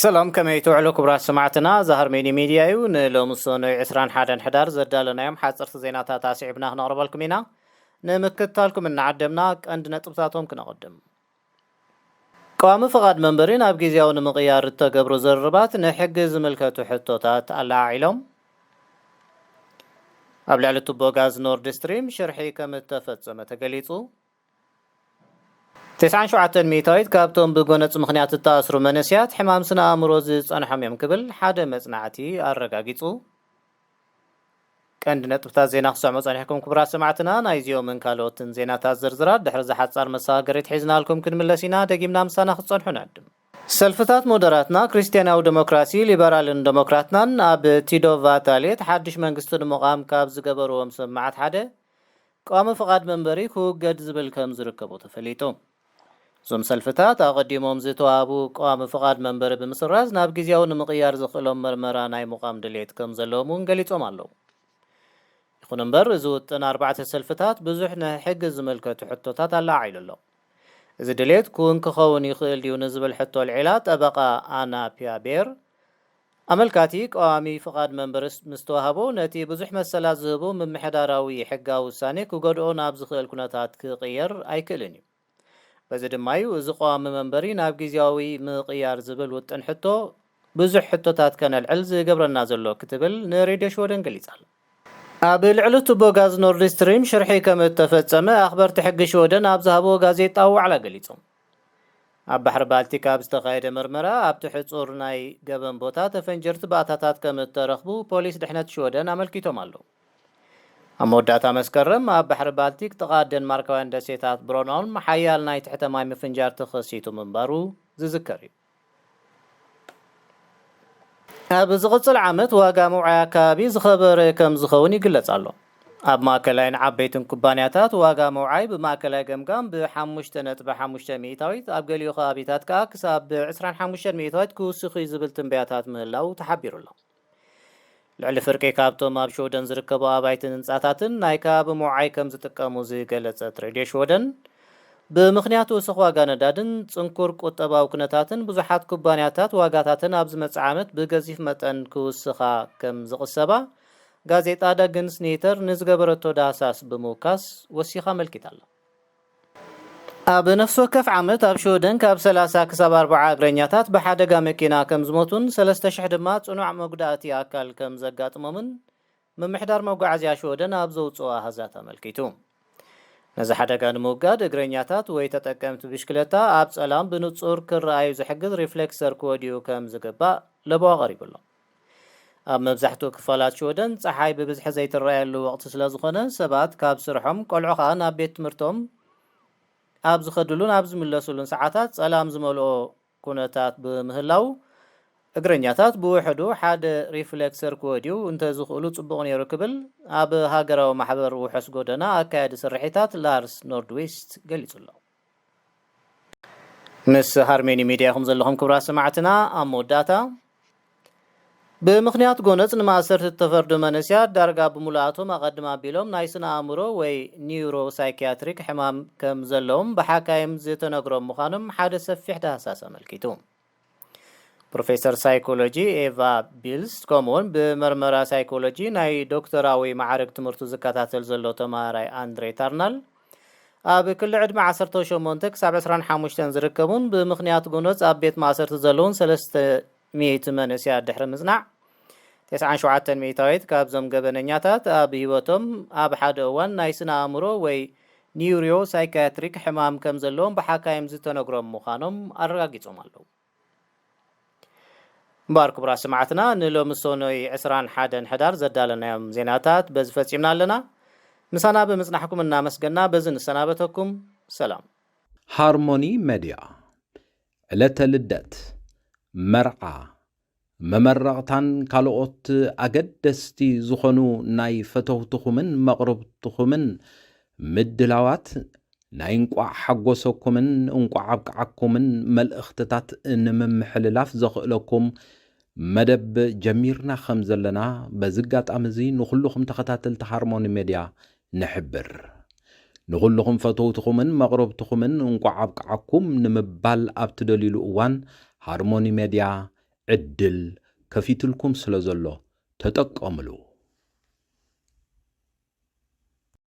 ሰላም፣ ከመይ ትውዕሉ ክቡራት ሰማዕትና? እዚ ሃርሜኒ ሚድያ እዩ። ንሎሚ ሰኑይ ዕስራን ሓደን ሕዳር ዘዳለናዮም ሓፀርቲ ዜናታት ኣስዒብና ክነቕርበልኩም ኢና። ንምክትታልኩም እናዓደምና ቀንዲ ነጥብታቶም ክነቕድም። ቀዋሚ ፍቓድ መንበሪ ናብ ግዜያዊ ንምቕያር እተገብሩ ዝርርባት ንሕጊ ዝምልከቱ ሕቶታት ኣለዓዒሎም። ኣብ ልዕሊ ቱቦ ጋዝ ኖርድ ስትሪም ሽርሒ ከም እተፈጸመ ተገሊጹ። ተስዓን ሸውዓተን ሚእታዊት ካብቶም ብጎነጽ ምኽንያት እተኣስሩ መንእሰያት ሕማም ስነ ኣእምሮ ዝጸንሖም እዮም ክብል ሓደ መጽናዕቲ ኣረጋጊጹ። ቀንዲ ነጥብታት ዜና ክሰምዑ ጸኒሕኩም ክቡራት ሰማዕትና፣ ናይዚኦምን ካልኦትን ዜናታት ዝርዝራት ድሕሪ ዝሓጻር መሰጋገሪት ሒዝናልኩም ክንምለስ ኢና። ደጊምና ምሳና ክትጸንሑ ንዕድም። ሰልፍታት ሞደራትና፣ ክርስትያናዊ ዴሞክራሲ፣ ሊበራልን ዴሞክራትናን ኣብ ቲዶ ቫታሌት ሓድሽ መንግስቲ ንምቋም ካብ ዝገበርዎም ስምምዓት ሓደ ቀዋሚ ፍቓድ መንበሪ ክውገድ ዝብል ከም ዝርከቦ ተፈሊጡ። እዞም ሰልፍታት ኣቐዲሞም ዝተዋህቡ ቀዋሚ ፍቓድ መንበሪ ብምስራዝ ናብ ግዜያዊ ንምቕያር ዘኽእሎም መርመራ ናይ ምቋም ድሌት ከም ዘለዎም እውን ገሊጾም ኣለዉ። ይኹን እምበር፣ እዚ ውጥን ኣርባዕተ ሰልፍታት ብዙሕ ንሕጊ ዝምልከቱ ሕቶታት ኣለዓዒሉ ኣሎ። እዚ ድሌት ክውን ክኸውን ይኽእል ድዩ ንዝብል ሕቶ ኣልዒላ ጠበቓ ኣና ፒያቤር፣ ኣመልካቲ ቀዋሚ ፍቓድ መንበሪ ምስ ተዋህቦ፣ ነቲ ብዙሕ መሰላት ዝህቡ ምምሕዳራዊ ሕጋዊ ውሳኔ ክጎድኦ ናብ ዝኽእል ኩነታት ክቕየር ኣይክእልን እዩ። በዚ ድማ እዩ እዚ ቀዋሚ መንበሪ ናብ ግዜያዊ ምቕያር ዝብል ውጥን ሕቶ ብዙሕ ሕቶታት ከነልዕል ዝገብረና ዘሎ ክትብል ንሬድዮ ሽወደን ገሊጻ ኣላ። ኣብ ልዕሊ ቱቦ ጋዝ ኖርድ ስትሪም ሽርሒ ከም እተፈጸመ ኣኽበርቲ ሕጊ ሽወደን ኣብ ዝሃብዎ ጋዜጣዊ ዋዕላ ገሊጾም። ኣብ ባሕሪ ባልቲክ ኣብ ዝተኻየደ መርመራ ኣብቲ ሕጹር ናይ ገበን ቦታ ተፈንጀርቲ ባእታታት ከም እተረኽቡ ፖሊስ ድሕነት ሽወደን ኣመልኪቶም ኣለዉ። ኣብ መወዳእታ መስከረም ኣብ ባሕሪ ባልቲክ ጥቓ ደንማርካውያን ደሴታት ብሮንሆልም ሓያል ናይ ትሕተ ማይ ምፍንጃር ተኸሲቱ ምንባሩ ዝዝከር እዩ። ኣብ ዝቕጽል ዓመት ዋጋ መውዓይ ኣካባቢ ዝኸበረ ከም ዝኸውን ይግለጽ ኣሎ። ኣብ ማእከላይን ዓበይትን ኩባንያታት ዋጋ መውዓይ ብማእከላይ ገምጋም ብ ሓሙሽተ ነጥቢ ሓሙሽተ ሚእታዊት፣ ኣብ ገሊኡ ከባቢታት ከኣ ክሳብ ብ ዕስራን ሓሙሽተን ሚእታዊት ክውስኽ እዩ ዝብል ትንበያታት ምህላው ተሓቢሩ ኣሎ። ልዕሊ ፍርቂ ካብቶም ኣብ ሽወደን ዝርከቡ ኣባይትን ህንጻታትን ናይ ከባቢ መውዓይ ከም ዝጥቀሙ ዝገለጸት ሬድዮ ሽወደን፣ ብምኽንያት ውሱኽ ዋጋ ነዳድን ጽንኩር ቁጠባዊ ኩነታትን ብዙሓት ኩባንያታት ዋጋታተን ኣብ ዝመጽእ ዓመት ብገዚፍ መጠን ክውስኻ ከም ዝቕሰባ ጋዜጣ ዳግንስ ኒተር ንዝገበረቶ ዳህሳስ ብምውካስ ወሲኻ ኣመልኪታ ኣላ። ኣብ ነፍሲ ወከፍ ዓመት ኣብ ሽወደን ካብ ሰላሳ ክሳብ ኣርብዓ እግረኛታት ብሓደጋ መኪና ከም ዝሞቱን ሰለስተ ሽሕ ድማ ጽኑዕ መጉዳእቲ ኣካል ከም ዘጋጥሞምን ምምሕዳር መጓዓዝያ ሽወደን ኣብ ዘውጽኦ ኣሃዛት ኣመልኪቱ። ነዚ ሓደጋ ንምውጋድ እግረኛታት ወይ ተጠቀምቲ ብሽክለታ ኣብ ጸላም ብንጹር ክረኣዩ ዝሕግዝ ሪፍሌክሰር ክወድዩ ከም ዝግባእ ለበዋ ቀሪቡ ኣሎ። ኣብ መብዛሕትኡ ክፋላት ሽወደን ጸሓይ ብብዝሒ ዘይትረኣየሉ ወቕቲ ስለ ዝኾነ፣ ሰባት ካብ ስርሖም፣ ቆልዑ ኸኣ ናብ ቤት ትምህርቶም ኣብ ዝኸድሉን ኣብ ዝምለሱሉን ሰዓታት ጸላም ዝመልኦ ኩነታት ብምህላው፣ እግረኛታት ብውሕዱ ሓደ ሪፍሌክሰር ክወድዩ እንተዝኽእሉ ጽቡቕ ነይሩ ክብል ኣብ ሃገራዊ ማሕበር ውሑስ ጎደና ኣካያዲ ስርሒታት ላርስ ኖርድዊስት ገሊጹ ኣሎ። ምስ ሃርሜኒ ሚድያ ኢኹም ዘለኹም ክቡራት ሰማዕትና። ኣብ መወዳእታ፣ ብምኽንያት ጎነጽ ንማእሰርቲ እተፈርዱ መንእሰያት ዳርጋ ብምሉኣቶም ኣቐድም ኣቢሎም ናይ ስነ ኣእምሮ ወይ ኒውሮ ሳይኪያትሪክ ሕማም ከም ዘለዎም ብሓካይም ዝተነግሮም ምዃኖም ሓደ ሰፊሕ ዳህሳስ ኣመልኪቱ። ፕሮፌሰር ሳይኮሎጂ ኤቫ ቢልስ፣ ከምኡውን ብመርመራ ሳይኮሎጂ ናይ ዶክተራዊ ማዕርግ ትምህርቱ ዝከታተል ዘሎ ተማሃራይ ኣንድሬ ታርናል፣ ኣብ ክሊ ዕድመ ዓሰርተ ሸሞንተ ክሳብ ዕስራን ሓሙሽተን ዝርከቡን ብምኽንያት ጎነጽ ኣብ ቤት ማእሰርቲ ዘለውን ሰለስተ ሚእቲ መንእሰያት ድሕሪ ምጽናዕ፣ ተስዓን ሸውዓተን ሚእታዊት ካብዞም ገበነኛታት ኣብ ህይወቶም ኣብ ሓደ እዋን ናይ ስነ ኣእምሮ ወይ ኒውሪዮ ሳይካትሪክ ሕማም ከም ዘለዎም ብሓካይም ዝተነግሮም ምዃኖም ኣረጋጊጾም ኣለዉ። እምበኣር ክቡራት ሰማዕትና፣ ንሎሚ ሰኑይ ዕስራን ሓደን ሕዳር ዘዳለናዮም ዜናታት በዚ ፈጺምና ኣለና። ምሳና ብምጽናሕኩም እናመስገና በዚ ንሰናበተኩም። ሰላም። ሃርሞኒ መድያ፣ ዕለተ ልደት፣ መርዓ፣ መመረቕታን ካልኦት ኣገደስቲ ዝኾኑ ናይ ፈተውትኹምን መቕርብትኹምን ምድላዋት ናይ እንቋዕ ሓጎሰኩምን እንቋዕ ኣብቅዓኩምን መልእኽትታት ንምምሕልላፍ ዘኽእለኩም መደብ ጀሚርና ከም ዘለና በዚ ኣጋጣሚ እዚ ንኹልኹም ተኸታተልቲ ሃርሞኒ ሜድያ ንሕብር። ንኹልኹም ፈተውትኹምን መቕረብትኹምን እንቋዕ ኣብቅዓኩም ንምባል ኣብ ትደልዩሉ እዋን ሃርሞኒ ሜድያ ዕድል ከፊትልኩም ስለ ዘሎ ተጠቀምሉ።